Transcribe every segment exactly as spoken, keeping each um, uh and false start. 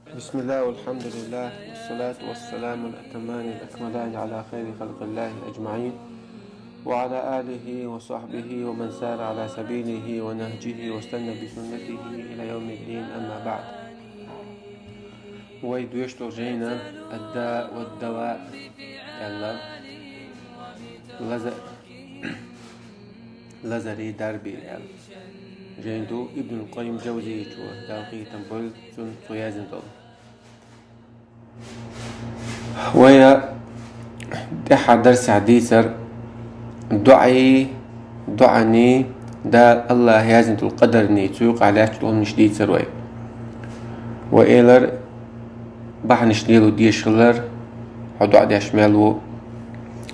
بسم الله والحمد لله والصلاة والسلام الأتمان الأكملان على خير خلق الله أجمعين وعلى آله وصحبه ومن سار على سبيله ونهجه واستنى بسنته إلى يوم الدين، أما بعد. Вай доьшуш дола жайна «Ад-даъ ва ад-даваъ» аьлла, лаза-, лазари дарби аьлла. Жайна ду Ибн Къаййим Жавзийчо, Дала къинхетам бойла цунна, цо яздина долу. Вай тӀаьххьара дарсехь дийцар дуӀаи, дуӀани, Дала, АллахӀа яздина долу къадарни, цу юкъахь лаьтташ долу хӀуманаш дийцар вай. Вай элира, бахьанаш лело дезаш хилар, хьо дуӀа деш мел ву,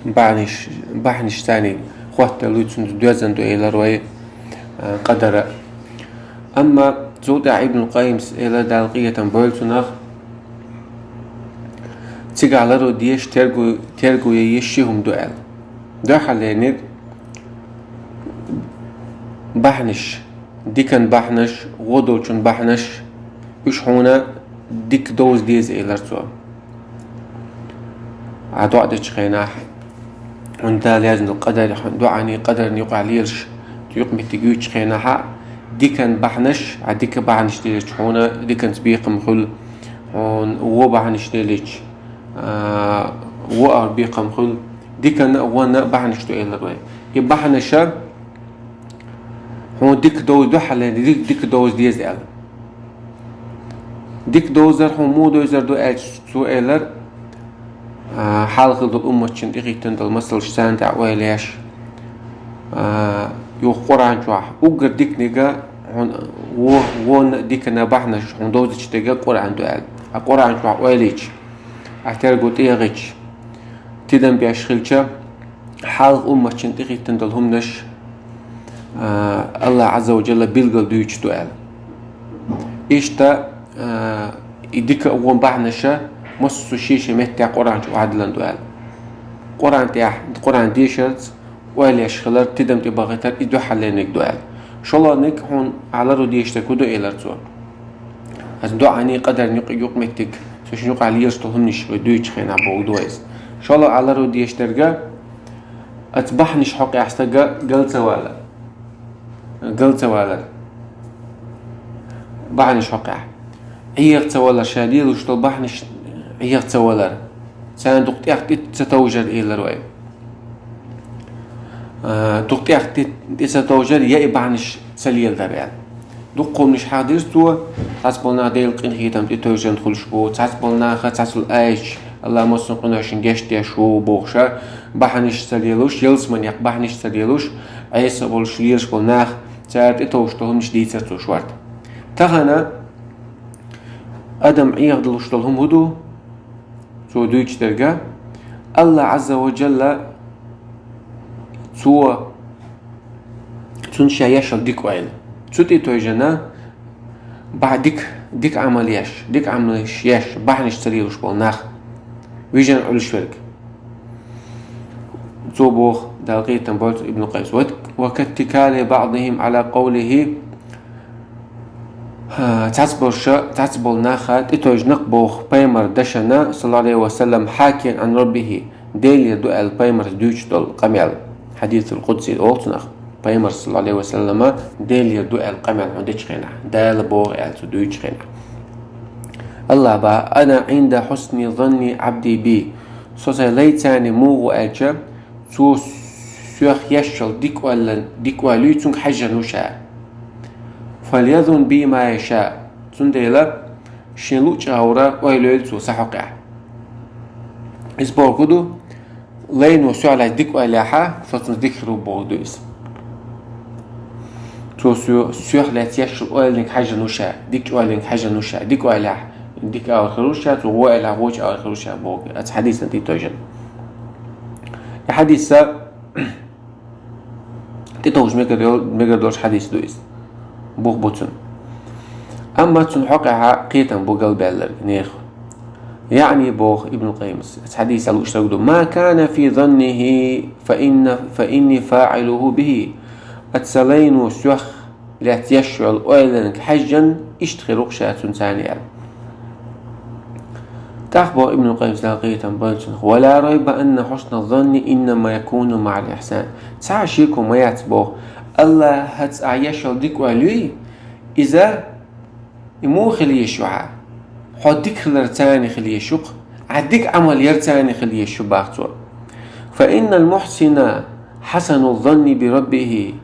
бахьанаш, бахьанаш царна хоттаделла цунна доьзна ду элира вай, а, къадара. Амма цул тӀаьхьа Ибн Къаййимс элира, Дала къинхетам бойла цунах, цигахь лару дезаш, терго, терго ян езаш ши хӀума ду аьлла. Дуьххьарлерниг бахьанаш, дикан бахьанаш, гӀо долчун бахьанаш, уьш хьуна дика довза деза, элира цо. Ахь дуӀа дечу хенахь, хьуна Дала яздина долу къадар, хьуна дуӀани къадарни юкъахь лелаш, цу юкъаметтиг юьйцучу хенахь, дикан бахьанаш, ахь дика бахьанаш делча хьуна диканца бекхам хуьлу, хьуна гӀо бахьанаш делча, а, гӀо а бекхам хуьлу, диканна а, гӀонна а бахьанаш ду, элира вай. И бахьанаша хьуна дика довза, дуьххьарлерниг дика, дика довза деза аьлла. Дика довзар хьуна муха довзар ду аьлча, цо элира, а, хьалха хилла долу умматчунна тӀехӀиттина долу масалш, царна тӀехь ойла еш, а, юха Къуръан чохь уггар диканиг хьуна гӀо-, гӀонна а, диканна а бахьанаш хьуна довзуьйтуш дерг Къуръан ду аьлла. Ахь Къуръан чохь ойла йича, ахь терго тӀеяхийча, тидам беш хилча, хьалха умматчунна тӀехӀиттина долу хӀуманаш, а, АллахӀ Ӏазза ва Джалла билггал дуьйцуш ду аьлла. Иштта, а, и дика а, гӀо а бахьанаша массо а шен-шен меттехь Къуръан чу охьадиллина ду аьлла. Къуръан тӀехь, Къуръан дешарца ойла еш хилар, тидам тӀебахийтар, и дуьххьарлерниг ду аьлла. ШолгӀаниг хьуна ахь лару дезаш дерг хӀун ду, элира цо. Аса дуӀани къадарни юкъ-, юкъаметтиг, цу шун юкъахь лелаш долу хӀуманаш вай дуьйцучу хенахь бохург ду вай иза. ШолгӀа ахь лару дезаш дерг, аса бахьанаш хьокъехь стаг гал ца валар. Гал ца валар. Бахьанаш хьокъехь. ӀегӀа ца валар, ша лелош долу бахьанаш ӀегӀа ца валар. Царна дукха тӀех тӀе ца товжар, элира вай. А, дукха тӀех тӀе, тӀе ца товжар, я и бахьанаш ца леладар аьлла. Дуккха хӀуманаш хьахдира цо, цхьацца болу нах Делан къинхетам тӀетовжан хуьлуш бу, цхьацца болу наха, цхьацца болу аяташ, АллахӀа массо а къиношна гечдеш ву бохуша, бахьанаш ца лелуш, ялсаманех бахьанаш ца лелуш, Ӏеса а болуш лелаш болу нах, цара тӀетовжуш долу хӀуманаш дийцар цо шорта. Тахана адам ӀегӀадалуш долу хӀума хӀун ду? Цо дуьйцуш дерг, АллахӀ Ӏазза ва Джалла, цо, цунна ша еш йолу дика ойла. Цу тӀе тойжана, бахь дика, дика Ӏамал еш, дика Ӏамалш еш, бахьанаш ца лелуш болу нах, вижина Ӏуьллуш верг. Цо боху, Дала къинхетам бойла цунах, Ибн Къаййимс: «Ва, ва каттикали баъдихим Ӏала къавлихи». Цхьацца болуша, цхьацца болу наха тӀетойжа накъ боху пайхамар дашана, саллаллаху Ӏалайхи ва саллам, хьакиян Ӏан Раббихи, Делера ду аьлла пайхамарс дуьйцуш долу къамел. Хьадисул къудси олу цунах. Пайхамарс, саллаллаху Ӏалайхи ва саллама, Делера ду аьлла къамел хьуна дечу хенахь, Дала боху аьлла цо дуьйцучу хенахь. АллахӀ боху: «Ана Ӏинда хьусни занни Ӏабди би». Со сайн лайца муха ву аьлча, цо соьх еш йолу дика ойла, дика ойла юй, цуьнга хьаьжжина ву ша. «Фальязун би ма яша». Цундела шен луъучу агӀора ойла йойла цо сан хьокъехь. Иза бохург ду, лайно соьх лаьцна дика ойла яхь, со цуьнца дика хир ву бохург ду иза. Цо соь-, соьх лаьцна еш йолу ойланиг хьаьжжина ву ша, дикачу ойланиг хьаьжжина ву ша, дика ойла яхь, дика агӀор хир ву ша, цо гӀо ойла яхь, гӀочу агӀор хир ву ша бохург, оцу хьадисана тӀетойжина. И хьадиса тӀетовжа мегар йол-, мегар долуш хьадис ду иза. Бух бу цуьнан. Амма цуьнан хьокъехь кхетам бу галбаьлларг нехан. Яъни боху Ибн Къаййимас, оцу хьадисехь лууш дерг ду: «Ма кана фи заннихи, фа инна, фа инни фаӀилуху бихи». Оцу сан лайно соьх лаьцна еш йолу ойланиг хьаьжжина, иштта хир ву-кх ша цуьнца аьлла. ТӀаккха боху Ибн Къаййима, Дала къинхетам бойла цунах: «ولا ريب أن حسن الظن إنما يكون مع الإحسان». Цхьа а шеко ма яц боху, АллахӀаца ахь еш йолу дика ойла юй, иза и муха хила еш ю хьан? Хьо дика хиларца хила еш ю-кх, ахь дика Ӏамал ярца хила еш ю боху цо. «فإن المحسن حسن الظن بربه».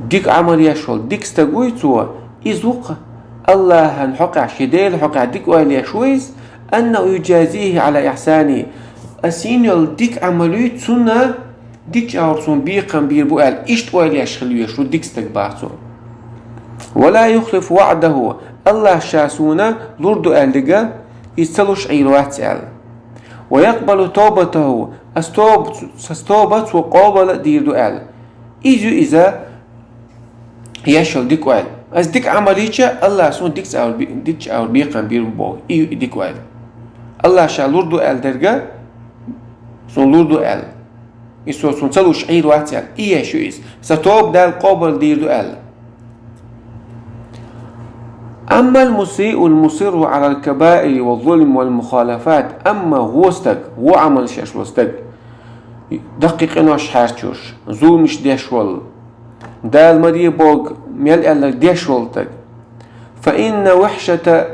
Дика Ӏамал еш волу дика стаг вуй цо, иза ву-кх АллахӀан хьокъехь, шен Делан хьокъехь дика ойла еш ву иза, «أنه يجازيه على إحسانه». Ас йина йолу дика Ӏамал юй, цунна дикачу агӀор суна бекхам бийр бу аьлла, иштта ойла еш хила везаш ву дика стаг боху цо. «ولا يخلف وعده», АллахӀа ша суна лур ду аьлларг, иза ца луш Ӏийр вац аьлла. «ويقبل توبته», ас тоба, ас тоба цо къобал а дийр ду аьлла. Иза ю иза еш йолу дика ойла. Ас дика Ӏамал йича, АллахӀа суна дикачу агӀор бе-, дикачу агӀор бекхам бийр бу боху. И ю и дика ойла. АллахӀа ша лур ду аьлларг, суна лур ду аьлла. И со суна ца луш Ӏийр вац аьлла. И еш ю иза. Сан тоба Дала къобал дийр ду аьлла. «أما المسيء المصر على الكبائر والظلم والمخالفات», амма вон стаг, вон Ӏамал еш волу стаг, даккхий къинош хьарчош, зуламаш деш волу, Дала ма де боху мел аьлларг деш волу стаг, «فإن وحشة،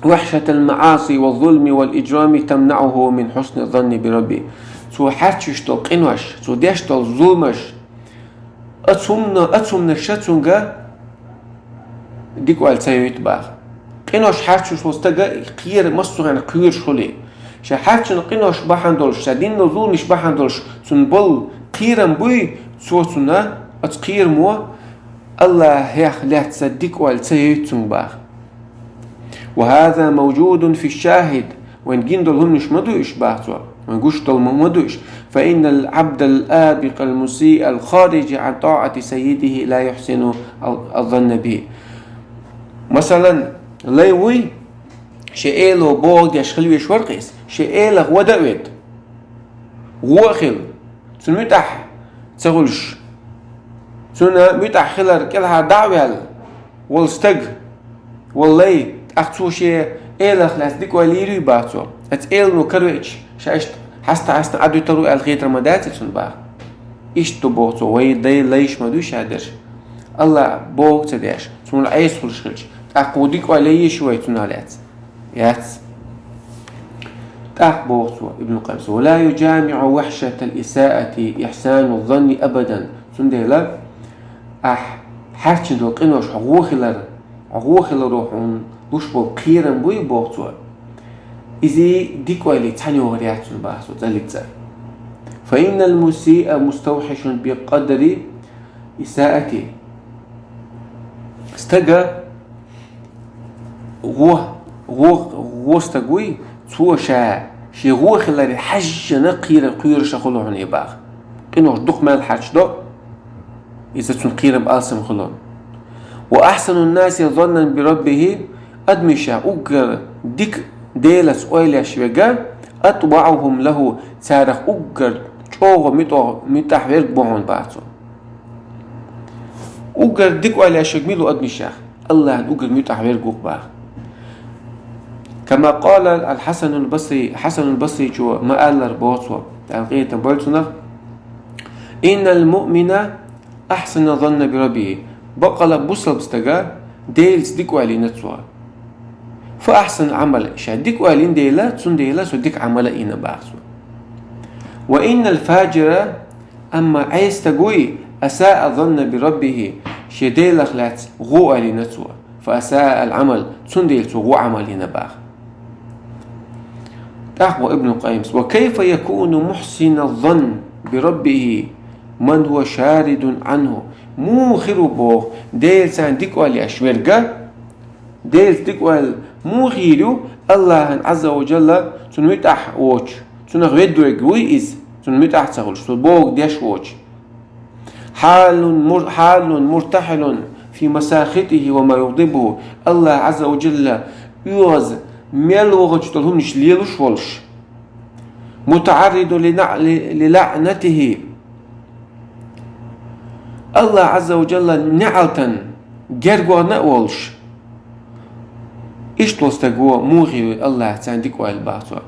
وحشة المعاصي والظلم والإجرام تمنعه من حسن الظن بربه». Цо хьарчош долу къинош, цо деш долу зуламаш, оцу хӀумна-, оцу хӀуманаша цуьнга дика ойла ца йойту боху. Къинош хьарчош волу стага кхера массо а хенахь кхоьруш хуьлий. Ша хьарчийна къинош бахьана долуш, ша дина долу зуламаш бахьана долуш, цунна болу кхерам буй, цо цунна оцу кхерамо АллахӀах лаьцна дика ойла ца йойту цуьнга боху. «وهذا موجود في الشاهد». Вайн гина долу хӀуманаш ма ду уьш боху цо. Вайн гуш долу ма, ма ду уьш. «فإن العبد الآبق المسيء الخارج عن طاعة سيده لا يحسن الظن به». Масалан, лай вуй, шен эло боху деш хила веш вара-кх иза, шен элах вада а ведда, вон а хилла, цунна муьтӀахь ца хуьлуш, цунна муьтӀахь хилар кӀелхьара дӀа а ваьлла, волу стаг, волу лай, тӀаккха цо шен элах лаьцна дика ойла йийр юй боху цо. Оцу элано каравеача, ша иштта хьаста-хьаста Ӏадуьтур ву аьлла хетар ма дац иза цунна боху. Иштта ду боху цо, вай дай лайш ма дуй ша дерш. АллахӀа боху ца деш, цунна Ӏеса хуьлуш хилча, тӀаккха ву дика ойла йийр ю вай цунах лаьцна? Яц. ТӀаккха боху цо, Ибн Къаййима: «ولا يجامع وحشة الإساءة إحسان الظن أبدا». Цундела ахь хьарчийна долу къинош хьо вон хилар, хьо вон хиларо хьуна луш болу кхерам буй боху цо. Иза дика ойла цхьаьна йогӀур яц цунна боху цо, цӀаллица. «فإن المسيء مستوحش بقدر إساءته». Стага вон, вон, вон стаг вуй, цо ша шен вон хиларе хьаьжжина кхера, кхоьруш а хуьлу хьуна и боху. Къинош дукха мел хьарчадо, иза цунна кхерам алсам хуьлу. «وأحسن الناس ظنا بربه», адамашах уггар дика Делаца ойла еш верг, «أطوعهم له», царах уггар чӀогӀа муьтӀа-, муьтӀахь верг бу хьуна боху цо. Уггар дика ойла еш верг мила ву адамашах? АллахӀана уггар муьтӀахь верг ву-кх боху. «كما قال الحسن البصري», Хьасанул Басричо ма-аллара боху цо, Дала къинхетам бойла цунах: «إن المؤمن أحسن الظن بربه». Баккъала бусалба стага Делаца дика ойла йина цо. «فأحسن العمل», ша дика ойла йина дела, цундела цо дика Ӏамал а йина боху цо. «وإن الفاجر», амма Ӏеса стаг вуй, «أساء الظن بربه», шен Делах лаьцна вон ойла йина цо. «فأساء العمل», цундела цо вон Ӏамал йина боху. ТӀаккха боху Ибн Къаййима: «وكيف يكون محسن الظن بربه من هو شارد عنه؟» Муха хир ву боху Делаца дика ойла еш верг? Делаца дика ойла муха йийр ю, АллахӀана Ӏазза ва Джалла цунна муьтӀахь воцуш, цунах ведда верг вуй иза, цунна муьтӀахь ца хуьлуш, цо бохург деш воцуш. «حال مر-، حال مرتحل في مساخطه وما يغضبه». АллахӀ Ӏазза ва Джалла оьгӀаз мел вахачу долу хӀуманаш лелаш волуш. «متعرض لنع-، للعنته». АллахӀ Ӏазза ва Джалла неӀалтан гергорна а волуш. Иштта волу стаг ву, муха йийр ву Аллахьца дика ойла, бах цо.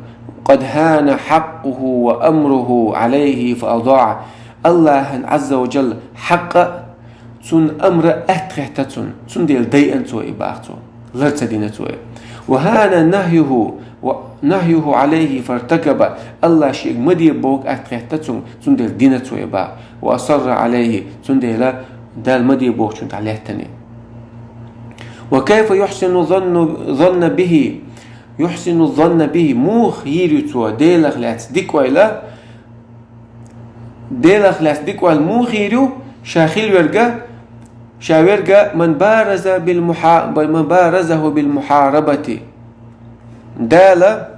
«قد هان حقه وأمره عليه فأضاعه». Аллахьан Ӏазза ва Джалла хьакъа, цуьнан амра атта хетта цунна, цундела дайъина цо и, бах цо. Лар ца дина цо и. «وهان نهيه ونهيه عليه فارتكبه». Аллахь шега ма де бохург атта хетта цунна, цундела дина цо и, бах. «وأصر عليه», цундела Дала ма де бохучунна тӀехь лаьттина. «وكيف يحسن الظن، الظن به، يحسن الظن به». Муха йийр ю цо Делах лаьцна дика ойла? Делах лаьцна дика ойла муха йийр ю? Ша хила верг, ша верг: «من بارز بالمحا-، من بارزه بالمحاربة». Дала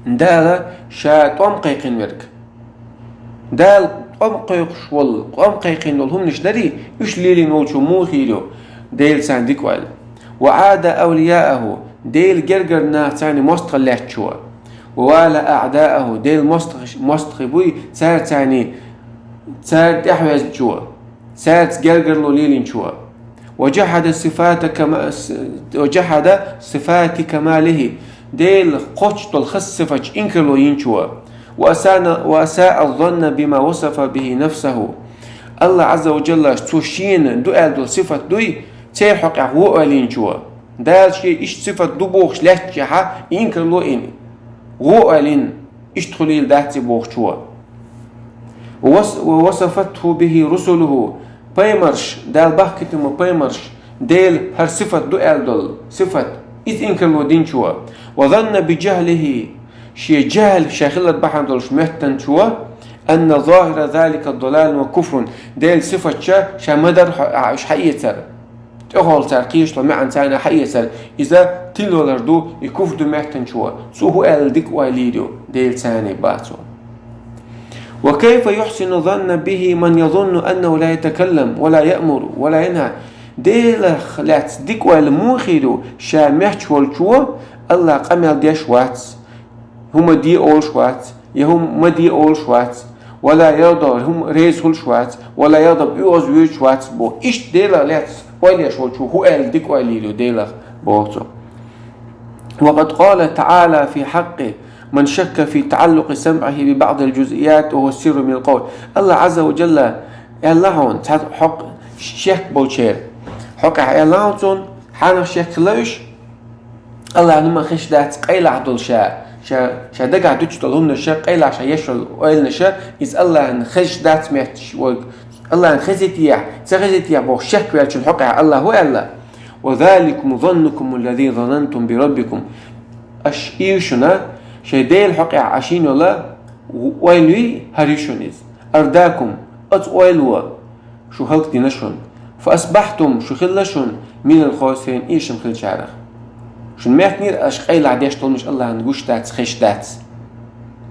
Дала ша тӀом кхайкхина верг. Дала тӀом кхойкхуш волу, тӀом кхайкхина долу хӀуманаш дарий, уьш лелийна волчо муха йийр ю Делаца дика ойла? «وعادى أولياءه», Делан гергара нахаца мостагӀалла лаьцначо. «ووالى أعداءه», Делан мостагӀ-, мостагӀий буй, цаьрца, царна тӀаьхьавезнчо. Цаьрца гергарло лелийначо. «وجحد صفات كما-، وجحد صفات كماله», Делан кхоччуш долу хаза сифаташ инкарло йинчо. «وأساء، وأساء الظن بما وصف به نفسه». Аллахь Ӏазза ва Джаллаш цо шена ду аьлла долу сифат дуй, церан хьокъехь вон ойла йинчо. Дала шен иштта сифат ду бохуш лаьттачехьа, инкарло йина. Вон ойла йина, иштта хуьлийла дац и бохучо. «ووص-، ووصفته به رسله», пайхамарш, Дала бахкийтина пайхамарш, Делан хӀара сифат ду аьлла долу сифат, иза инкарло динчо. «وظن بجهله», шен жахӀал, ша хилар бахьана долуш моьттинчо, «أن ظاهر ذلك ضلال وكفر», Делан сифаташ ша ма-дарра хьо-, а, уьш хьаэцар. ТӀехула цара кхечу маьӀна царна хьаэцар, иза тилвалар ду, и куфр ду моьттинчо, цо хӀун аьлла дика ойла йийр ю Делаца, бах цо. «وكيف يحسن الظن به من يظن أنه لا يتكلم ولا يأمر ولا ينهى». Делах лаьцна дика ойла муха йийр ю, ша моьттуш волчо Аллахь къамел деш вац, хӀума де олуш вац, я хӀума ма де олуш вац, «ولا يرضى», хӀума реза хуьлуш вац, «ولا يغضب», оьгӀаз воьдуш вац боху. Иштта Делах лаьцна ойла еш волчо хӀун аьлла дика ойла йийр ю Делах, боху цо. «وقد قال تعالى في حقه: من شك في تعلق سمعه ببعض الجزئيات وهو السر من القول». Аллахь Ӏазза ва Джалла аьлла хьуна, цхьа хьокъ-, шек болчеран хьокъехь аьлла хьуна цунна, хьанах шек хилла уьш? Аллахьна ма хезаш дац къайлахь долу ша, ша, ша дагахь дуьтуш долу хӀуманаш, къайлахь ша еш йолу ойланаш, иза Аллахьна хезаш дац моьттуш волу, Аллахьна хезийтехь, ца хезийтехь боху шек волчун хьокъехь Аллахьа хӀун аьлла? «وذلكم ظنكم الذي ظننتم بربكم». Аша и ю шуна, шайн Делан хьокъехь Ӏаш йина йолу ойла юй, хӀара ю шуна иза. «أرداكم», оцу ойло шу хӀаллакдина шуна. «فأصبحتم», шу хилла шуна, «من الخاسرين», эшам хиллачарах. Шуна моьттинера аша къайлахь деш долу хӀуманаш Аллахьна гуш дац, хезаш дац.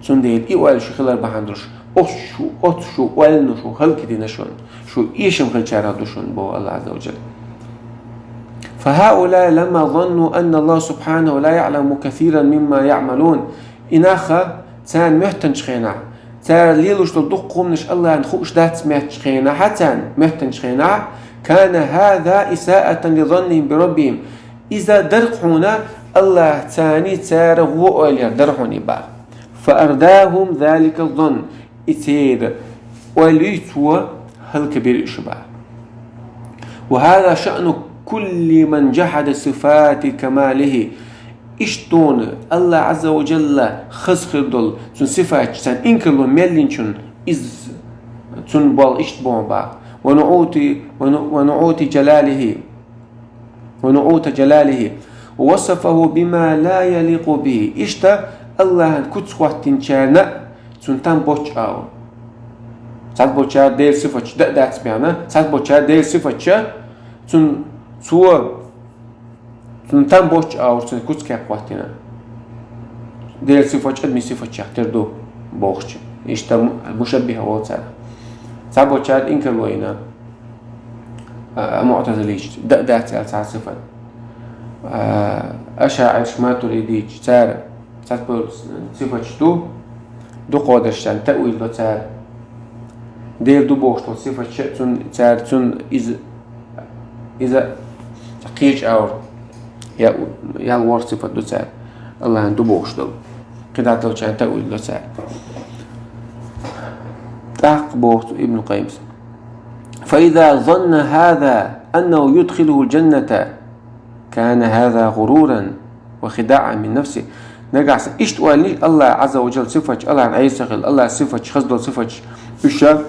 Цундела и ойла шу хилар бахьана долуш, оцу шу, оцу шу ойлано шу хӀаллакдина шуна, шу эшам хиллачарах ду шуна, боху Аллахь Ӏазза ва Джалла. «فهؤلاء لما ظنوا أن الله سبحانه لا يعلم كثيرا مما يعملون». И нах, царна моьттинчу хенахь, цара лелош долу дуккха хӀуманаш Аллахьна хууш дац моьттинчу хенахь, царна моьттинчу хенахь, «كان هذا إساءة لظنهم بربهم». Иза дара-кх хьуна Аллахьца цара вон ойла яр дара хьуна, бах. «فأرداهم ذلك الظن». И церан ойла юй, цо хӀаллакбира уьш, бах. «وهذا شأن كل من جحد صفات كماله». Иштта дуьйна Аллахь Ӏазза ва Джалла хаза хир долу, цуьнан сифаташ, царна инкарло мел йинчун, иза цуьнан болх иштта бу, бах. «ونعوت، ونعوت جلاله، ونعوت جلاله، ووصفه بما لا يليق به». Иштта Аллахьан куц хӀоттийначарна цунна там боццуш агӀор. Цхьаболчара Делан сифаташ дан а дац бахьана, цхьаболчара Делан сифаташ цунна, цо, цунна там боццуш агӀор цуьнан куц-кеп хӀоттийна. Делан сифаташ адамийн сифатех тера ду бохучу. Иштта му-, мушаббиха волу цара. Цхьаболчара инкарло йина. А, муътазилийча, дан а дац аьлла цхьа сифат. А, ашаӀираш, матуридийча, цара цхьацца сифаташ ду, дукхадарш царна таъвил до цара. Делан ду бохуш долу сифаташ цунна, цара цунна иза, иза кхечу агӀор Я, ял ворхӀ сифат ду цара, Аллахьан ду бохуш долу. КхидӀа долчарна таъвил до цара. ТӀаккха боху Ибн Къаййимас: «فإذا ظن هذا أنه يدخله الجنة كان هذا غرورا وخداعا من نفسه». Нагахь санна иштта ойла йича, Аллахь Ӏазза ва Джалла сифаташ, Аллахьан Ӏеса хила, Аллахьан сифаташ, хаза долу сифаташ, уьш ша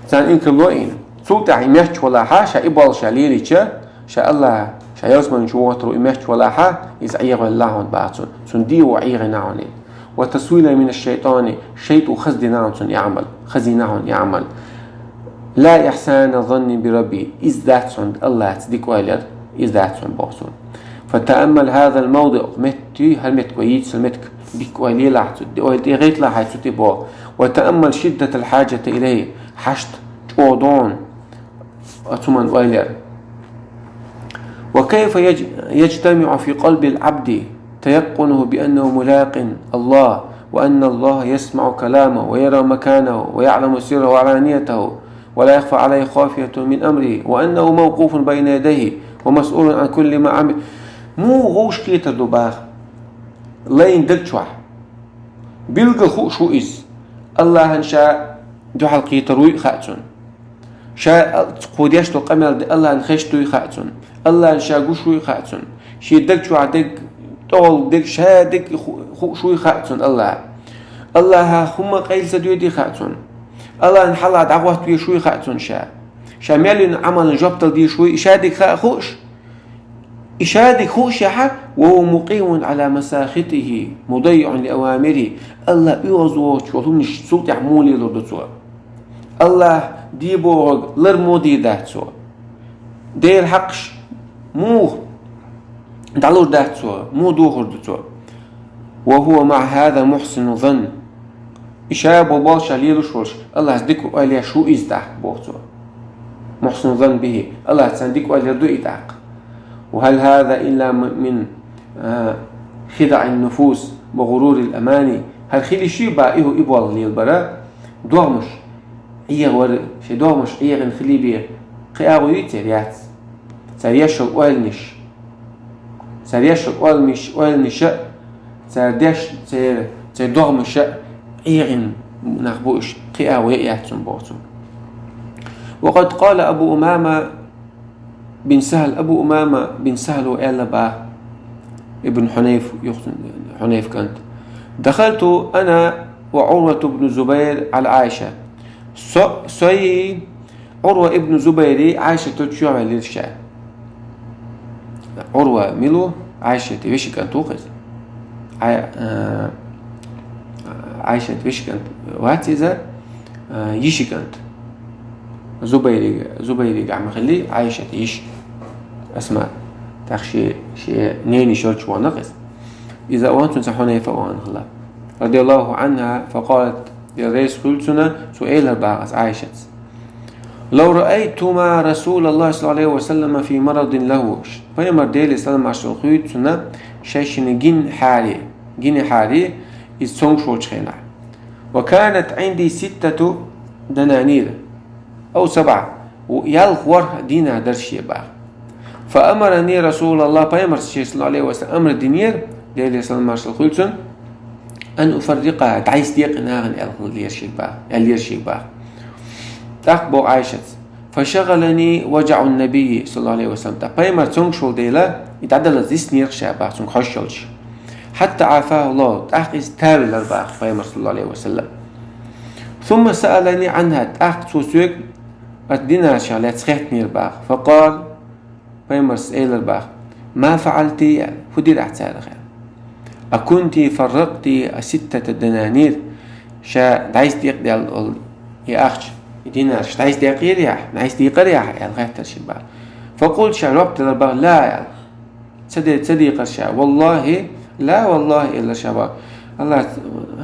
царна инкарло а йина. Цул тӀаьхьа и меттахь валахь, ша и болх ша лелийча, ша Аллахь, ша ялсамани чу вахийтаро и меттахь валахь, иза Ӏехавелла хьуна баха цунна. Цунна дийо Ӏехийна хьуна. «وتسويلا من الشيطان», шайтӀо хаза дина хьуна цунна и Ӏамал, хазийна хьуна и Ӏамал. «لا إحسان ظن بربي», иза дац хьуна Аллахьца дика ойла яр, иза дац хьуна боху цо. «فتأمل هذا الموضع», метти, хӀара меттиг вай йийцал меттиг, дика ойла елахь цу, ойла тӀе гӀайтлахь хьайн цу тӀе боху. «وتأمل شدة الحاجة إليه», хьашт чӀогӀа догӀун, оцу хӀуманна ойла яр. «وكيف يج-، يجتمع في قلب العبد تيقنه بأنه ملاق الله، وأن الله يسمع كلامه، ويرى مكانه، ويعلم سره وعلانيته، ولا يخفى عليه خافية من أمره، وأنه موقوف بين يديه، ومسؤول عن كل ما عمل». Муха вовшахкхетар ду баха лайн даг чохь? Билггал хууш ву иза. Аллахьан ша дуьхьал кхетар вуй хаьа цунна. Ша кхо деш долу къамел де Аллахьан хеш дуй хаьа цунна. Аллахьан ша гуш вуй хаьа цунна. Шен даг чохь дерг, тӀехула дерг, ша дерг ху-, хууш вуй хаьа цунна Аллахь. Аллахьа хӀумма къайла ца доьдий хаьа цунна. Аллахьан хьалха дӀагӀотта веш вуй хаьа цунна ша. Ша мел йина Ӏамалан жоп дала дийш вуй, и ша дерг хаьа хууш. И ша дерг хууш яхьа, «وهو مقيم على مساخطه مضيع لأوامره». Аллахь оьгӀазвохучу хӀуманаш цул тӀаьхьа муха лелор ду цо? Аллахь де бохург лар муха дийр дац цо? Делан хьакъаш муха дӀалур дац цо, муха дохур ду цо? «وهو مع هذا محسن ظن». И ша болу болх ша лелош волуш, Аллахьца дика ойла еш ву иза тӀаккха, боху цо. «محسن ظن به», Аллахьца дика ойла еш ду и тӀаккха. «وهل هذا إلا من، من، آه، خدع النفوس وغرور الأماني». ХӀара хила йиш юй баха и хӀу и болх лелабар? ДогӀмаш Ӏехавар, шайн догӀмаш Ӏехийна хила бен кхин агӀо юй церан? Яц. Цара еш йолу ойланаш. Цара еш йолу ойланаш, ойланаша, цара деш, церан, церан догӀмаша Ӏехийна нах бу уьш, кхин агӀо яц цунна, боху цо. «وقد قال أبو أمامة بن سهل», Абу Умама бин Сахьло аьлла баха, Ибн Хьунайф, юха Хьунайф кӀант: «دخلت أنا وعروة بن الزبير على عائشة». Со, сои Ӏурва ибн Зубайри Ӏайшата чу чохь ваьллера ша. Ӏурва мила ву? Ӏайшата вешин кӀант ву-кх иза. Ӏай-, а, Ӏайшата вешин кӀант вац иза, а, йишин кӀант. Зубайрига, Зубайрига Ӏама хилли, Ӏайшата йиш Асма. ТӀаккха шен, шен ненан йиш йолчу вахана-кх иза. Иза а вахана, цуьнца Хьунайфа а вахана хилла. رضي الله عنها، فقالت، Дела реза хуьлда цунна, цо элира баха аса Ӏайшаца: «لو رأيتما رسول الله صلى الله عليه وسلم في مرض له». Пайхамар, Делера салам-маршалла хуьлда цунна, шайшинна гинхьаре, гинхьаре, иза цомгуш волчу хенахь. «وكانت عندي ستة دنانير أو سبعة». Ялх-ворхӀ динар дара шен баха. «فأمرني رسول الله», Пайхамара шен, саллаллаху Ӏалайхи ва саллам, амр динера, Делера салам-маршалла хуьлда цунна, «أن أفرقها», дӀасадекъа нахана аьлла хилла шега баха, аьллера шега баха. ТӀаккха боху Ӏайшаца: «فشغلني وجع النبي صلى الله عليه وسلم». ТӀаккха Пайхамар цомгуш волу дела, и дӀадалаза йиснера ша баха, цуьнга хьожуш йолчу. «حتى عافاه الله», тӀаккха иза тавелира баха Пайхамар, саллаллаху Ӏалайхи ва саллам. «ثم سألني عنها», тӀаккха цо соьга оцу динаршах лаьцна хаьттинера баха. «فقال», Пайхамарс элира баха: «ما فعلت؟» аьлла, хӀун дира ахь царах аьлла. «أكنت فرقت الستة دنانير», ша дӀасадекъаделла волу и ахча, и динарш дӀасадекъера ахь, дӀасадекъера ахь аьлла хаьттира шега баха. «فقلت», ша жоп делира баха: «لا», аьлла. Ца де-, ца декъара ша. «والله», «لا والله», элира ша баха. Аллах,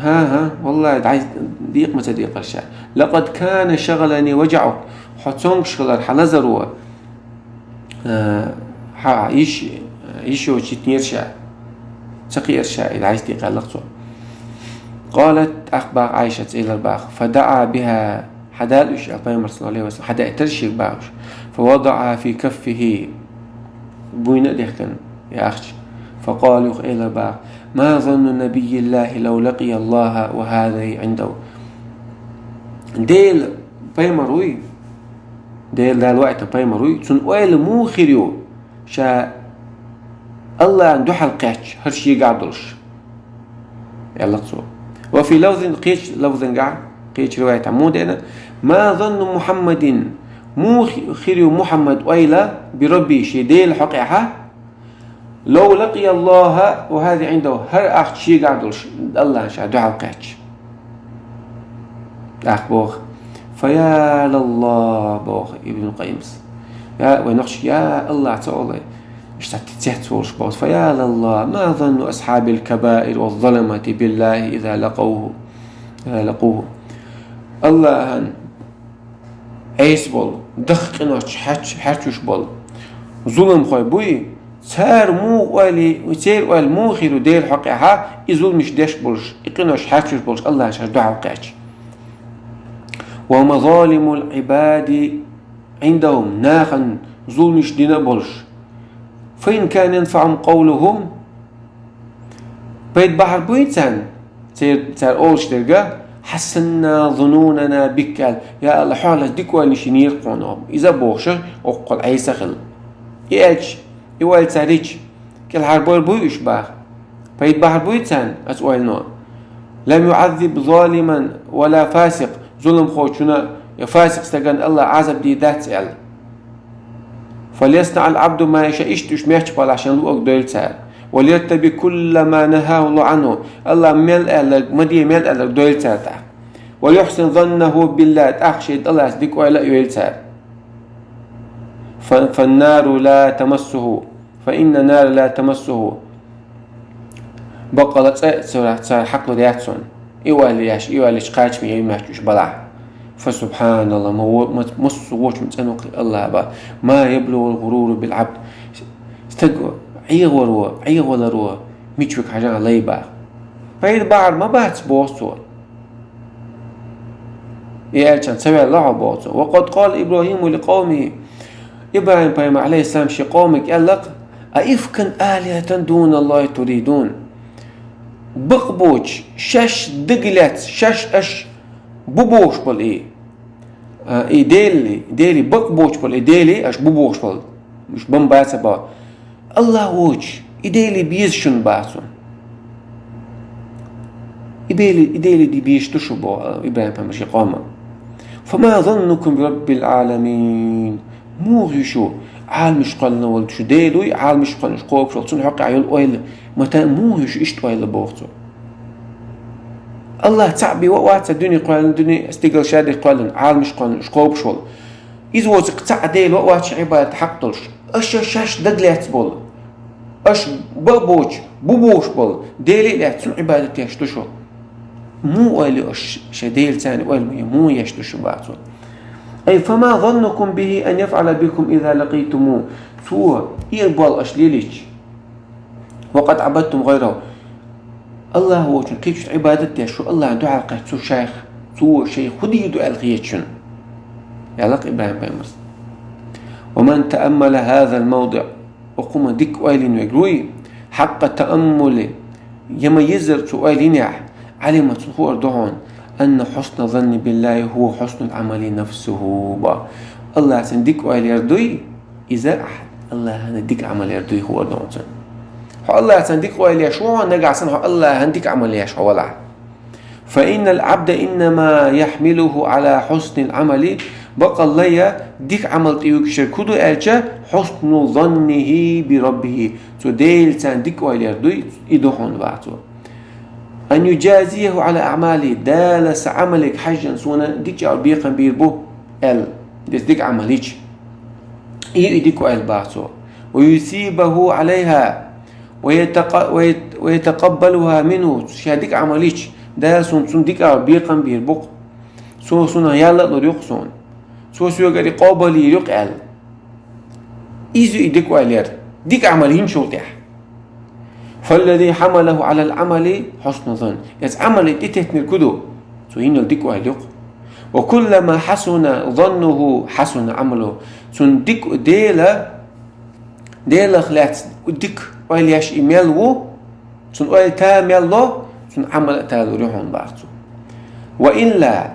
хӀан-хӀа, валлахӀи, дӀа-, декъа ма ца декъара ша. «لقد كان شغلني وجعك». Хьо цомгуш хилар, хьан лазаро, а, хьан йиш, йиш йоцуш йитинера ша. Ца кхиара ша, и дӀасадекъаелла-кх цо. «قالت», тӀаккха баха Ӏайшаца элира баха: «فدعا بها». Хьадала уьш, аьлла Пайхамар, саллаллаху Ӏалайхи ва саллам, хьадаийтира шега баха уьш. «فوضعها في كفه». Буйна а дехкина, яхача. فقال, юха элира боху: ما ظن نبي الله لو لقي الله وهذه عنده. Делан пайхамар вуй, Делан Дала ваийтина пайхамар вуй, цуьнан ойла муха хир ю, ша Аллахьана дуьхьал кхаьчча, хӀара шегахь долуш, аьлла цо. وفي لفظ, кхечу лафзангахь, кхечу риваятехь муха деана: ما ظن محمد, муха хир ю Мухьаммадан ойла, بربه, шен Делан хьокъехь, لو لقي الله وهذه عنده, хӀара ахча шегахь долуш, Аллахьана ша дуьхьал кхаьчча. ТӀаккха боху: فيا لله, боху Ибн Къаййимас. Я, вай нохчий, я Аллахь ца олий, иштта цец волуш боху. فيا لله, ما ظن أصحاب الكبائر والظلمة بالله إذا لقوه, إذا لقوه. Аллахьан Ӏеса болу, даха къиношца хьач-, хьаьрчуш болу зуламхой буй, цара муха ойла, церан ойла муха хир ю Делан хьокъехь, и зуламаш деш болуш, и къинош хьаьрчуш болуш, Аллахьана ша дуьхьал кхаьчча. ومظالم العباد عندهم, нахана зуламаш дина а болуш. فإن كان ينفعهم قولهم, пайда бахьар буй царна, цер-, цара олуш дерг: حصنا ظنونا بك, аьлла, я Аллахь, хьох лаьцна дика ойла йинера хьуна, иза а бохуш, оккхул Ӏеса хилла. И аьлча, и ойла цара йича, кӀелхьарбойр буй уьш боху? Пайда бахьар буй царна оцу ойлано? لم يعذب ظالما ولا فاسقا, зуламхочунна я фасикъ стагана Аллахь Ӏазап дийр дац аьлла. فليصنع العبد ما يشاء, иштта уьш мегаш балахь шайн луъург дойла цара. وليرتكب كل ما نهاه الله عنه, Аллахь мел аьлларг, ма де мел аьлларг дойла цара тӀаккха. وليحسن ظنه بالله, тӀаккха шен тӀалаца дика ойла а йойла цара. ف-, فالنار لا تمسه, فإن النار لا تمسه. Баккъала цӀа а цара, цара хьакхалур яц цунна. И ойла еш, и ойла еш кхачаме яй моьттуш балахь. فسبحان الله, ма во-, ма-, массо а вочунна цӀена ву-кх Аллахь боху. ما يبلغ الغرور بالعبد. Стаг Ӏехаваро, Ӏехаваларо мича ву-кх хьажа лай боху. Пайда бахьар ма бац, боху цо. И аьллачарна ца ваьлла хьо, боху цо. وقد قال إبراهيم لقومه, ИбрахӀим-пайхамар, Ӏалайхиссалам, шен къоманга аьлла-кх: أئفكا آلهة دون الله تريدون. Бакъ боцуш, шаьш дагалаьцна, шаьш аша бу бохуш болу и, а, и дели, дели бакъ боцуш болу и дели аша бу бохуш болу, уьш бан бац а боху. Аллахь воцуш, и дели беза шуна, боху цо. И бели, и дели ди безаш ду шу, боху ИбрахӀим-пайхамар шен къоманна. فما ظنكم برب العالمين. Муха ю шу, Ӏаламаш кхоьллина волу шу Дела вуй, Ӏаламаш кхоьллина уьш кхобуш волу цунна хьокъехь йолу ойла? Мата муха ю шу иштта ойла, боху цо. Аллахь цхьаъ бен вац, дуьне кхоьллина, дуьне стигала шадерг кхоьллина, Ӏаламаш кхоьллина уьш кхобуш волу. Иза воцург цхьаъ Дела вац шен Ӏибадат хьакъ долуш. Аша шаьш дагалаьцна болу, аша бакъ боцуш, бу бохуш болу дели а лаьцна цунна Ӏибадат еш ду шу. Муха ойла ю аша шайн Делаца, ойла ма ю, муха еш ду шу, боху цо. أي فما ظنكم به أن يفعل بكم إذا لقيتموه. Цо и а болу аша лелийча. وقد عبدتم غيره. Аллахь воцуш кхечунна Ӏибадат деш, шу Аллахьна дуьхьал кхаьчча, цо шайх, цо шайх хӀун дийр ду аьлла хета шуна? Аьлла-кх ИбрахӀим-пайхамарс. ومن تأمل هذا الموضع. Оцу хӀуманна дика ойла йина верг вуй, حق التأمل, я ма-еззара цо ойла йинехь, علم, цунна хуур ду хьуна, أن حسن الظن بالله هو حسن العمل نفسه, боху. Аллахьцан дика ойла яр дуй, иза ахь Аллахьана дика Ӏамал яр дуй хуур ду хьуна цунна. Хьо Аллахьцан дика ойла еш ву хьо, нагахь санна хьо Аллахьана дика Ӏамал еш хьо валахь. فإن العبد إنما يحمله على حسن العمل, баккъалла я дика Ӏамал тӀе юьгуш ерг хӀун ду аьлча, حسن ظنه بربه, цу Делаца дика ойла яр дуй, и ду хьуна, боху цо. أن يجازيه على أعماله, Дала сан Ӏамалега хьаьжжина суна дикачу агӀор бекхам бийр бу аьлла, деза дика Ӏамал йича. И, и дика ойла, боху цо. ويثيبه عليها, ويتق-, ويت-, ويتقبلها منه, ша дика Ӏамал йича, Дала суна цунна дика агӀор бекхам бийр бу-кх. Цо суна ял а лур ю-кх суна. Цо соьгара и къобал йийр ю-кх аьлла. Иза ю и дика ойла яр, дика Ӏамал йинчул тӀаьхьа. فالذي حمله على العمل حسن الظن. Иза Ӏамале тӀететтинарг хӀун ду? Цо йина йолу дика ойла ю-кх. وكلما حسن ظنه حسن عمله. Цунна дика Дела, Делах лаьцна дика ойла еш и мел ву, цун ойла та мел ло, цун Ӏамал а талур ю хьона бах цо. وإلا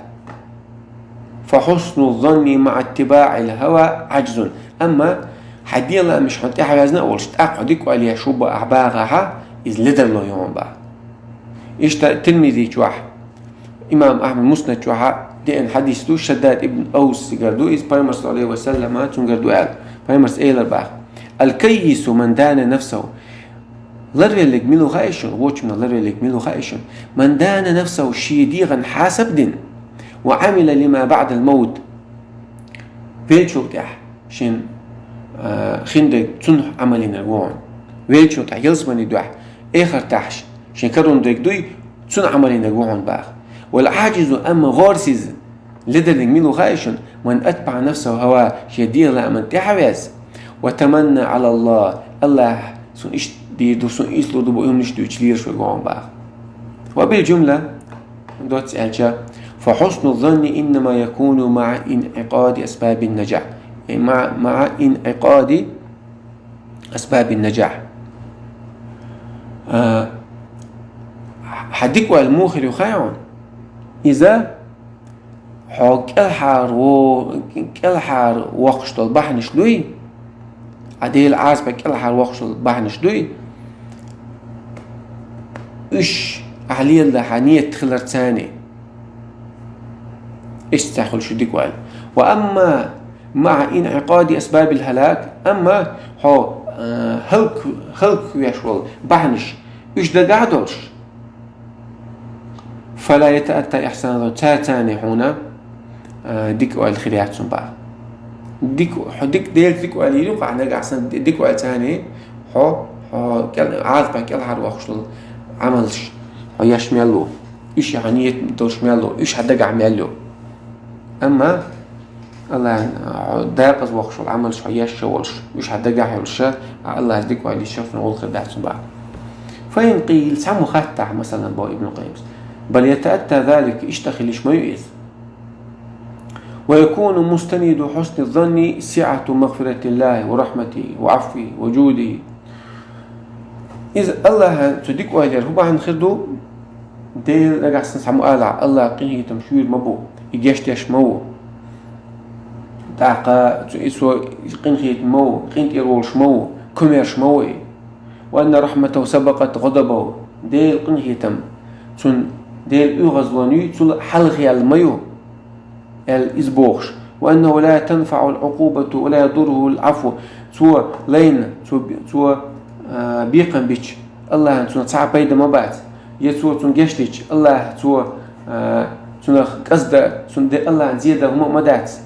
فحسن الظن مع اتباع الهوى عجز. Амма хьа дегӀа лаамаш хьона тӀехьаваьзна а волуш, тӀаккха хьо дика ойла еш хӀу баахь багӀахьа, иза ледарло ю хьона бах. Иштта Тирмизи чохь, имам Ахьмад Муснад чохьа деана хьадис ду, Шаддад ибн Авсигара ду, иза Пайхамар саллаллаху алейхи ва саллама цунгара ду аьлла. Пайхамарс элар бах: الكيس من دان نفسه. Ларвеллиг мила ву хаьий шуна, вочунна ларвеллиг мила ву хаьий шуна? من دان نفسه, шен дегӀан хьасаб дина, وعمل لما بعد الموت. Веллачул тӀехь шен, а, хиндерг цунна Ӏамал йинарг ву хьона. Веллачул тӀехь ялсамани дуьхьа, эхартахь шен карун дерг дуй, цунна Ӏамал йинарг ву хьона бах. والعاجز, амма гӀорасиз, ледарлиг мила ву хаьий шуна? من أتبع نفسه هواها, шен дегӀа лааман тӀехьаваьза, وتمنى على الله, Аллахь сун иштта дийр ду, сун ислу ду бу, уьмнаш дуьйцу лераш ву хьона бах. وبالجملة, доцца аьлча, فحسن الظن إنما يكون مع انعقاد أسباب النجاح. مع, مع انعقاد أسباب النجاح. А, хьа дика ойла муха хир ю хаьий хьона? Иза хьо кӀелхьара во-, кӀелхьара воккхуш долу бахьанаш дуй, Ӏа Делан Ӏазапах кӀелхьара воккхуш долу бахьанаш дуй, уьш ахьа леладан хьан ният хилар царний. Иштта хуьлуш ю дика ойла. وأما مع انعقاد أسباب الهلاك, амма хьо, а, хӀалак-, хӀалаквеш волу бахьанаш, уьш дагахь а долуш, فلا يتأتى إحسان الظن, цара царний хьуна, а, дика ойла хир яц хьуна бах. Дика, хьо дика, Делаца дика ойла йийр ю-кх ахь нагахь санна, ди-, дика ойла царний, хьо, хьо кӀел-, Ӏазапах кӀелхьара воккхуш долу Ӏамалш хьо еш мел ву, уьш хьан ният долуш мел ву, уьш хьан дагахь мел ю. Амма Аллахьан, хьо декъаза воккхуш волу Ӏамалш хьо еш а волуш, уьш хьан дагахь йолуш, Аллахьца дика ойла йича, цунах гӀуллакх хир дац хьуна бах. فإن قيل, цхьаммо хаттахь, масалан, боху Ибн Къаййимас, بل يتأتى ذلك, иштта хилийш ма ю иза. ويكون مستند حسن الظن سعة مغفرة الله ورحمته وعفوه وجوده. Иза Аллахьан цу дика ойла яр хӀун бахьана хир ду? Дела нагахь санна цхьаммо алахь, Аллахь къинхетам шуьйра ма бу, и гечдеш ма ву. ТӀаккха цу и со къинхетам ма ву, къинтӀера волуш ма ву, комаьрша ма ву и. وأن رحمته سبقت غضبه. Делан къинхетам цунна, Делан оьгӀазло юй, цул хьалха яьлла ма ю, аьлла иза бохуш. وأنه لا تنفعه العقوبة ولا يضره العفو. Цо лайна, цо, цо, а, бекхам бича, Аллахьан цунах цхьа а пайда ма бац. Я цо цунна гечдича, Аллахь цо, а, цунах кӀезиг, цунна де-, Аллахьан зе дан хӀума а ма дац.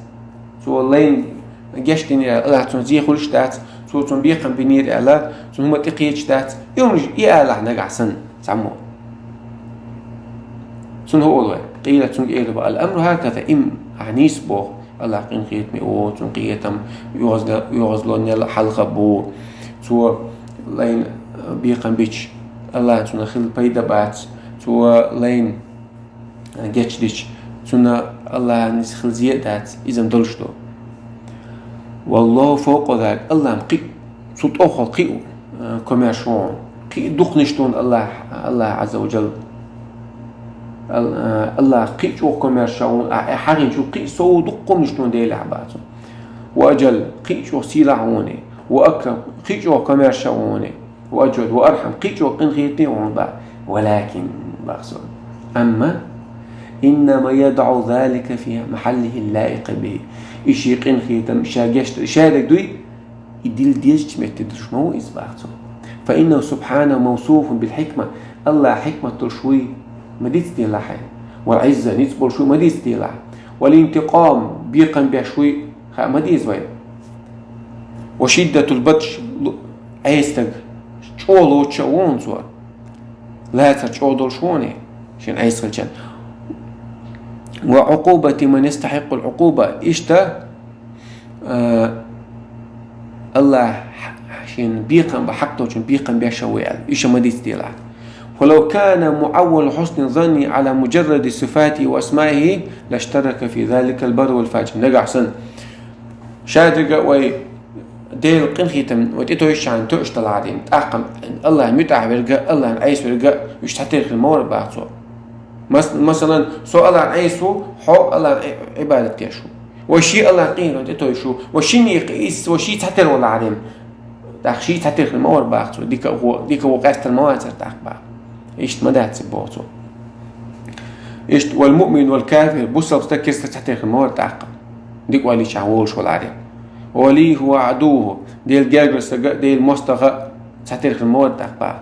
Цо лайна гечдинера, Аллахь цунна зе хуьлуш дац, цо цунна бекхам бинера аьлла, цунна хӀума тӀекхеташ дац. И хӀуманаш и алахь нагахь санна цхьаммо. Цунна хӀун олу вай? قيل, цуьнга элира: الأمر هكذا, им ахь нийса боху, Аллахь къинхетаме ву, цуьнан къинхетам оьгӀазло-, оьгӀазлонел хьалха бу, цо лайна бекхам бича, Аллахьан цунах хилла пайда бац, цо лайна гечдича, цунна Аллахьан иза хилла зе а дац, иза-м долуш ду. والله فوق ذلك, Аллахь-м кхин а, цул тӀехула кхин а, а, комаьрша ву хьуна. Кхин а дукханаш ду хьуна Аллахь, Аллахь Ӏазза ва Джалла. Ал-, а, Аллахь кхин а чӀогӀа комаьрша ву хьуна, а, хьахийначул кхин а сов дукха хӀуманаш ду хьуна Делехь бах цо. وأجل, кхин а чӀогӀа сийлахь ву хьуна. وأكرم, кхин а чӀогӀа комаьрша ву хьуна. وأجود وأرحم, кхин а чӀогӀа къинхетаме ву хьуна бах. ولكن, бах цо, амма, إنما يضع ذلك في محله اللائق به. И шен къинхетам, ша гечдар, ша дерг дуй, и дилла дезачу метте дуьллуш ма ву иза, бах цо. فإنه سبحانه موصوف بالحكمة. Аллахь хьикмат долуш вуй, ма дицдела хьайн. والعزة, ницкъ болуш вуй, ма дицдела. والانتقام, бекхам беш вуй, хаа ма деза вай. وشدة البطش, лу-, Ӏесаг, чӀогӀа лоцуш а ву хьуна цо. Лацар чӀогӀа долуш ву хьуна, шен Ӏеса хилча. وعقوبة من يستحق العقوبة. Иштта, а, Аллахь шен бекхам бан хьакъ долчун бекхам беш а ву аьлла, уьш а ма дицделахь. فلو كان معول حسن الظن على مجرد صفاته وأسمائه لاشترك في ذلك البر والفاجر. Нагахь санна, шадерг а вай, Дела къинхетам ва тӀетовжачарна тоьаш далахьа дин. ТӀаккха Аллахьа муьтӀахь верг а, Аллахьна Ӏеса верг а, уьш цхьатерра хила ма вара бах цо. Мас-, масалан, со Аллахьна Ӏеса ву, хьо Аллахьна Ӏи-, Ӏибадат деш ву. Ва ший Аллахьна къинхетам тӀетовжаш ву, ва ший никъ ис, ва ший цхьатерра валахьа дин. ТӀаккха ший цхьатерра хила ма вара бах цо, дика а гӀо, дика а гӀо къаьстар ма вацар тӀаккха бах. Иштта ма дац бох цо. Иштта, والمؤمن والكافر, бусалба стаг, керста стаг цхьатерра хила ма вара тӀаккха. Дика ойла йича волаш валахьа дин. ووليه وعدوه, Дела гергара стаг а, Дела мостагӀа а цхьатерра хила ма вара тӀаккха бах.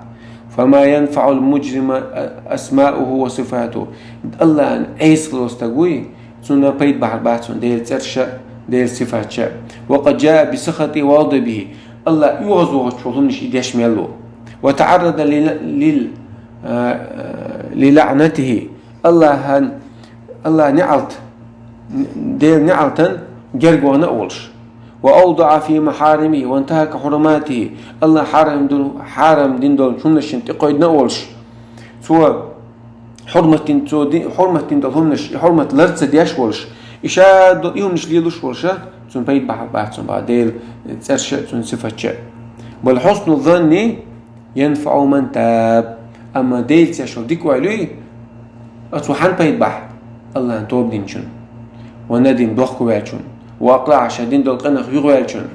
فما ينفع المجرم أسماؤه وصفاته. Аллахьна Ӏеса хилла стаг вуй, цунна пайда бахьар бац цунна Дела цӀераш а, Дела сифаташ а. وقد جاء بسخطه وغضبه. Аллахь оьгӀазвахача хӀуманаш и деш мел ву. وتعرض لل-، لل-، а, للعنته. Аллахьан, Аллахьа неӀалт, Дела неӀалтан герга вахана а волаш. وأوضع في محارمه وانتهك حرماته. Аллахьа хьарам ду-, хьарам дина долча хӀуманашна тӀекхойдана а волаш. Цо хьурмат дина, цо ди-, хьурмат дина долча хӀуманаш, хьурмат лар ца деш волаш. И ша до-, и хӀуманаш лелаш волаш а, цунна пайда бахьар бац цунна бах Дела цӀераш а, цунна сифаташ а. بل حسن الظن ينفع من تاب. Амма Делаца шо дика ойла йой, а цо хьан пайда бахь? Аллахьна тоба динчун, وندم, дохко ваьлчун, وأقلع, ша дина дола къинах юхаваьлчун,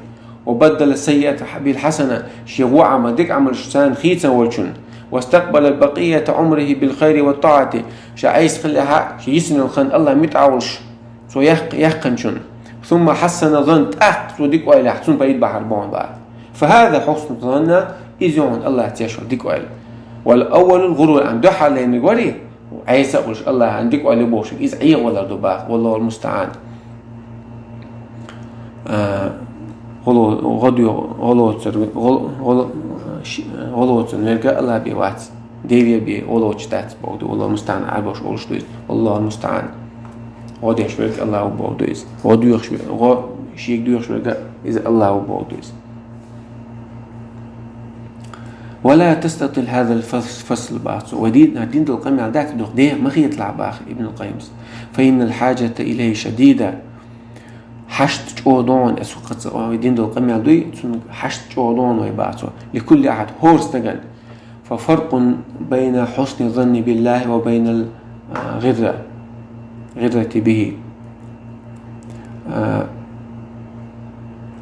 وبدل السيئة بالحسنة, ший гӀо Ӏамал дика Ӏамалаш царна хийцан волчун, واستقبل بقية عمره بالخير والطاعة, ша Ӏеса хилалехьа, ший йисина йола хан Аллахьа муьтӀахь волаш, цо яккх-, яьккханчун. ثم حسن الظن, тӀаккха цо дика ойла йича, цунна пайда бахьар бу хьона бах. فهذا حسن الظن, из я хьона Аллахьца шо дика ойла. والأول الغرور, амма дуьххьарлерниг варий, Ӏеса а волаш, Аллахьан дика ойла йий бохуш, из ӀегӀо валар ду бах, والله المستعان. А, гӀоло-, гӀодо-, гӀолоцар, гӀол-, гӀол-, ши-, гӀолоцар верг а Аллахь бен вац. Дела бен гӀолоцаш дац боху ду, والله المستعان, Ӏарбоша олуш ду иза, والله المستعان. ГӀо деш верг Аллахь ву боху ду иза. ГӀо доьхуш ве-, гӀо шега доьхуш верг а иза Аллахь ву боху ду иза. ولا تستطل هذا الفص-، الفصل, бах цо. Вай дин-, дина дола къамел дац, дукха деха ма хеталахь, бах Ибн Къаййима. فإن الحاجة إليه شديدة. Хьашт чӀогӀа ду хьона, аса кхаца вай дина дола къамел дуй, цунна хьашт чӀогӀа ду хьона вай, бах цо. لكل أحد, хӀора стагана. ففرق بين حسن الظن بالله وبين الغرة، غرة به. А,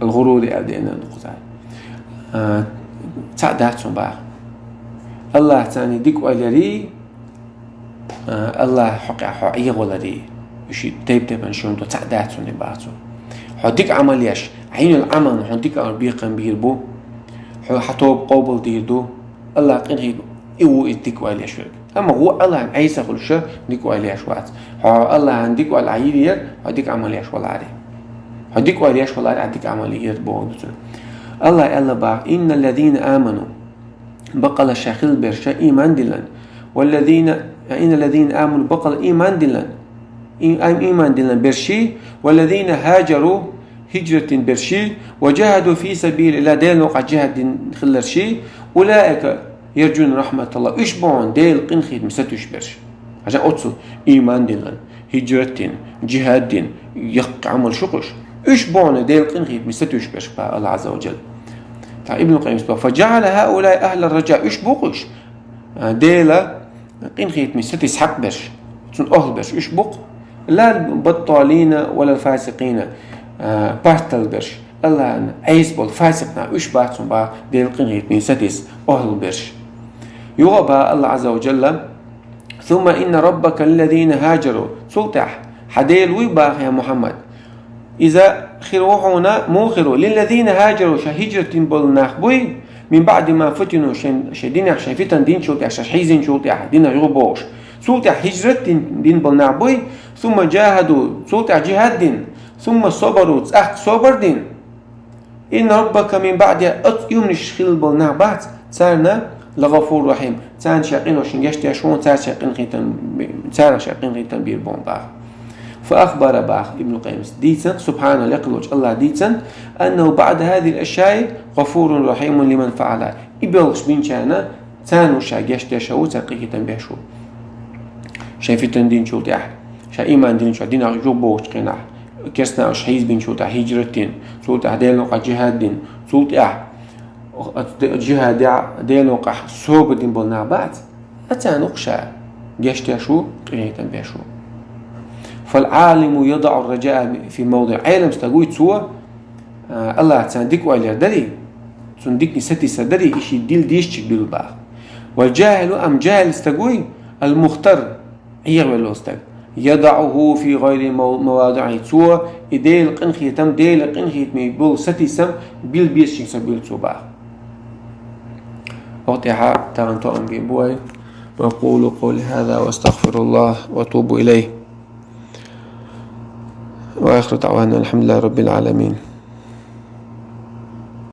الغرور аьлла деана дукхаза. А, цхьаъ дац хьуна бах. Аллахьца дика ойла ярий, а, Аллахьа хьокъехь хьо ӀегӀо валарий. Уьш тайп-тайпана шуна ду, цхьаъ дац хьуна бах цо. Хьо дика Ӏамал еш, Ӏийна йолу Ӏамал хьуна дика Ӏамал бекхам бийр бу. Хьо хьан тоба къобалдийр ду. Аллахь къинхетам, и ву иза дика ойла еш верг. Амма ву Аллахьан Ӏеса хуьлуш а дика ойла еш вац. Хьо Аллахьан дика ойла Ӏа йийр яра, хьо дика Ӏамал еш валаре. Хьо дика ойла еш валаре, Ӏа дика Ӏамал йийр боху ду цуьнан. Аллахь аьлла бах: «إن الذين آمنوا», баккъала ша хилла берш а ийман диллан. «والذين», «إن الذين آمنوا», баккъала ийман диллан. И-, ам-, ийман диллан берший, «والذين هاجروا», хӀиджрат дина берший, «وجاهدوا في سبيل الله», Делан новкъахь жихӀад дина хилларший, «أولئك يرجون رحمة الله», уьш бу хьуна Делан къинхетаме сатуьйсуш берш. Хьажа оццул ийман диллан, хӀиджрат дина, жихӀад дина, яккхий Ӏамал шу кхуьш. Уьш бу хьуна Делан къинхетаме сатуьйсуш берш, бах Аллахь Ӏазза ва Джалла. ТӀаккха Ибн Къаййима бах: «فجعل هؤلاء أهل الرجاء», уьш бу кхуьш, а, Делан къинхетаме сатийса хьакъ берш, цунна охӀла берш уьш бу-кх, «لا البطالين ولا الفاسقين», а, пастал берш, Аллахьан Ӏеса болу фасикъ нах уьш бац хьуна бах Делан къинхетаме сатийса охӀла берш. Юха а бах Аллахь Ӏазза ва Джалла: «ثم إن ربك للذين هاجروا», цул тӀаьхьа хьан Дела вуй бах, я Мухьаммад, иза хир ву хьуна, муха хир ву, «للذين هاجروا», ша хӀиджрат дина болу нах буй, «من بعد ما فتنوا», шайн, шайн динехь шайн фитан динчул тӀаьхьа, шаьш хьийзинчул тӀаьхьа, динах юха бохуш. Цул тӀаьхьа хӀиджрат дин, дин болу нах буй, «ثم جاهدوا», цул тӀаьхьа жихӀад дина, «ثم صبروا», цӀаккха собар дина. «إن ربك من بعدها», оцу уьмнаш хилла болу нах бац, царна «لغفور رحيم», царна шен къиношна гечдеш ву, цара шен къинхетам, царах шен къинхетам бийр бу бах. «فأخبر», бах Ибн Къаййима, дийцина, субхьана, лекха волчу Аллахь дийцина, «أنه بعد هذه الأشياء غفور رحيم لمن فعلها». И белхаш бинчарна, царна ву ша гечдеш а ву, царна къинхетам беш ву. Шайн фитан динчул тӀаьхьа, ша ийман динчул, динах юха бохучу хенахь, керстанаш хьийзбинчул тӀехьа хӀижрат дина, цул тӀехьа Делан къа джихад дина, цул тӀехьа джихад я Делан къа собар дина бола нах бац, а царна укх ша гешт деш ву, къинхетам беш ву. فالعالم يضع الرجاء في موضع. Ӏелам стаг вуй цо, а, Аллахьа царна дика ойла яр дарий, цунна дикане сатийсар дарий, и ший дила дезачуьнга билла бах. والجاهل, амма джахӀил стаг вуй, المغتر, Ӏехавелла стаг. يضعه في غير مو-, مواضعه. Цо и Делан къинхетам, Делан къинхетаме бола сатийсам билла безачуьнга ца билла цо бах. Оха тӀехьа тахана тоам бе бу вай. أقول قولي هذا وأستغفر الله وأتوب إليه. وآخر دعوانا الحمد لله رب العالمين.